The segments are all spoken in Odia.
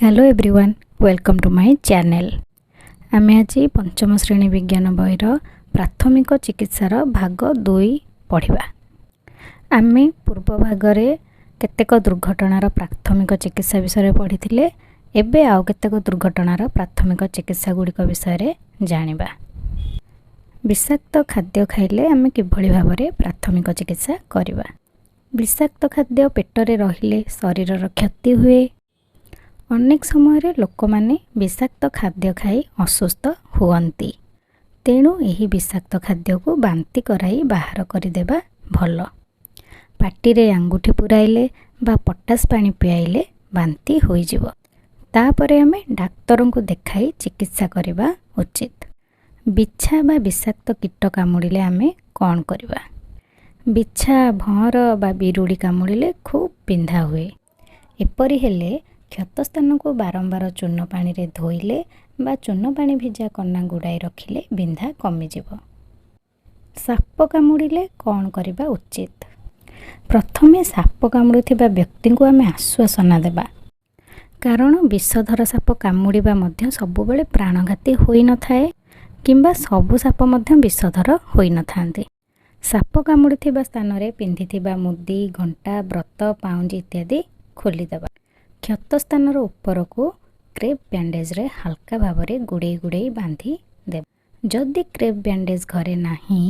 Hello everyone, welcome to my channel. ଆମେ ଆଜି ପଞ୍ଚମ ଶ୍ରେଣୀ ବିଜ୍ଞାନ ବହିର ପ୍ରାଥମିକ ଚିକିତ୍ସାର ଭାଗ 2 ପଢ଼ିବା। ଆମେ ପୂର୍ବ ଭାଗରେ କେତେକ ଦୁର୍ଘଟଣାର ପ୍ରାଥମିକ ଚିକିତ୍ସା ବିଷୟରେ ପଢ଼ିଥିଲେ। ଏବେ ଆଉ କେତେକ ଦୁର୍ଘଟଣାର ପ୍ରାଥମିକ ଚିକିତ୍ସା ଗୁଡ଼ିକ ବିଷୟରେ ଜାଣିବା। ବିଷାକ୍ତ ଖାଦ୍ୟ ଖାଇଲେ ଆମେ କିଭଳି ଭାବରେ ପ୍ରାଥମିକ ଚିକିତ୍ସା କରିବା? ବିଷାକ୍ତ ଖାଦ୍ୟ ପେଟରେ ରହିଲେ ଶରୀରର କ୍ଷତି ହୁଏ। ଅନେକ ସମୟରେ ଲୋକମାନେ ବିଷାକ୍ତ ଖାଦ୍ୟ ଖାଇ ଅସୁସ୍ଥ ହୁଅନ୍ତି। ତେଣୁ ଏହି ବିଷାକ୍ତ ଖାଦ୍ୟକୁ ବାନ୍ତି କରାଇ ବାହାର କରିଦେବା ଭଲ। ପାଟିରେ ଆଙ୍ଗୁଠି ପୁରାଇଲେ ବା ପଟାସ ପାଣି ପିଆଇଲେ ବାନ୍ତି ହୋଇଯିବ। ତାପରେ ଆମେ ଡାକ୍ତରଙ୍କୁ ଦେଖାଇ ଚିକିତ୍ସା କରିବା ଉଚିତ। ବିଛା ବା ବିଷାକ୍ତ କୀଟ କାମୁଡ଼ିଲେ ଆମେ କ'ଣ କରିବା? ବିଛା, ଭଅଁର ବା ବିରୁଡ଼ି କାମୁଡ଼ିଲେ ଖୁବ୍ ବିନ୍ଧା ହୁଏ। ଏପରି ହେଲେ କ୍ଷତ ସ୍ଥାନକୁ ବାରମ୍ବାର ଚୂନ ପାଣିରେ ଧୋଇଲେ ବା ଚୂନ ପାଣି ଭିଜା କନା ଗୁଡ଼ାଇ ରଖିଲେ ବିନ୍ଧା କମିଯିବ। ସାପ କାମୁଡ଼ିଲେ କ'ଣ କରିବା ଉଚିତ? ପ୍ରଥମେ ସାପ କାମୁଡ଼ୁଥିବା ବ୍ୟକ୍ତିଙ୍କୁ ଆମେ ଆଶ୍ୱାସନା ଦେବା, କାରଣ ବିଷଧର ସାପ କାମୁଡ଼ିବା ମଧ୍ୟ ସବୁବେଳେ ପ୍ରାଣଘାତୀ ହୋଇନଥାଏ କିମ୍ବା ସବୁ ସାପ ମଧ୍ୟ ବିଷଧର ହୋଇନଥାନ୍ତି। ସାପ କାମୁଡ଼ିଥିବା ସ୍ଥାନରେ ପିନ୍ଧିଥିବା ମୁଦି, ଘଣ୍ଟା, ବ୍ରତ, ପାଉଁଜି ଇତ୍ୟାଦି ଖୋଲିଦେବା। କ୍ଷତ ସ୍ଥାନର ଉପରକୁ କ୍ରେପ୍ ବ୍ୟାଣ୍ଡେଜରେ ହାଲକା ଭାବରେ ଗୁଡ଼େଇ ଗୁଡ଼େଇ ବାନ୍ଧି ଦେବା। ଯଦି କ୍ରେପ୍ ବ୍ୟାଣ୍ଡେଜ ଘରେ ନାହିଁ,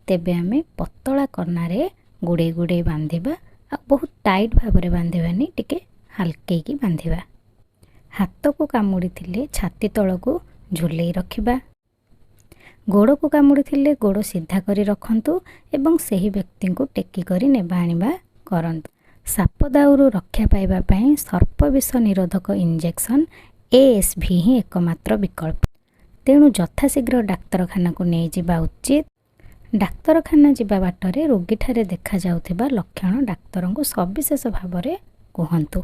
ତେବେ ଆମେ ପତଳା କନାରେ ଗୁଡ଼େଇ ଗୁଡ଼େଇ ବାନ୍ଧିବା ଆଉ ବହୁତ ଟାଇଟ୍ ଭାବରେ ବାନ୍ଧିବାନି, ଟିକେ ହାଲକେଇକି ବାନ୍ଧିବା। ହାତକୁ କାମୁଡ଼ିଥିଲେ ଛାତି ତଳକୁ ଝୁଲେଇ ରଖିବା। ଗୋଡ଼କୁ କାମୁଡ଼ିଥିଲେ ଗୋଡ଼ ସିଧା କରି ରଖନ୍ତୁ ଏବଂ ସେହି ବ୍ୟକ୍ତିଙ୍କୁ ଟେକି କରି ନେବା ଆଣିବା କରନ୍ତୁ। ସାପ ଦାଉରୁ ରକ୍ଷା ପାଇବା ପାଇଁ ସର୍ପ ବିଷ ନିରୋଧକ ଇଞ୍ଜେକ୍ସନ୍ ଏଏସ୍ଭି ହିଁ ଏକମାତ୍ର ବିକଳ୍ପ। ତେଣୁ ଯଥାଶୀଘ୍ର ଡାକ୍ତରଖାନାକୁ ନେଇଯିବା ଉଚିତ। ଡାକ୍ତରଖାନା ଯିବା ବାଟରେ ରୋଗୀଠାରେ ଦେଖାଯାଉଥିବା ଲକ୍ଷଣ ଡାକ୍ତରଙ୍କୁ ସବିଶେଷ ଭାବରେ କୁହନ୍ତୁ।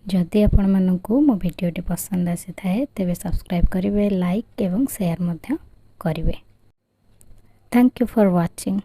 ଯଦି ଆପଣମାନଙ୍କୁ ମୋ ଭିଡ଼ିଓଟି ପସନ୍ଦ ଆସିଥାଏ, ତେବେ ସବସ୍କ୍ରାଇବ୍ କରିବେ, ଲାଇକ୍ ଏବଂ ସେୟାର ମଧ୍ୟ କରିବେ। Thank you for watching.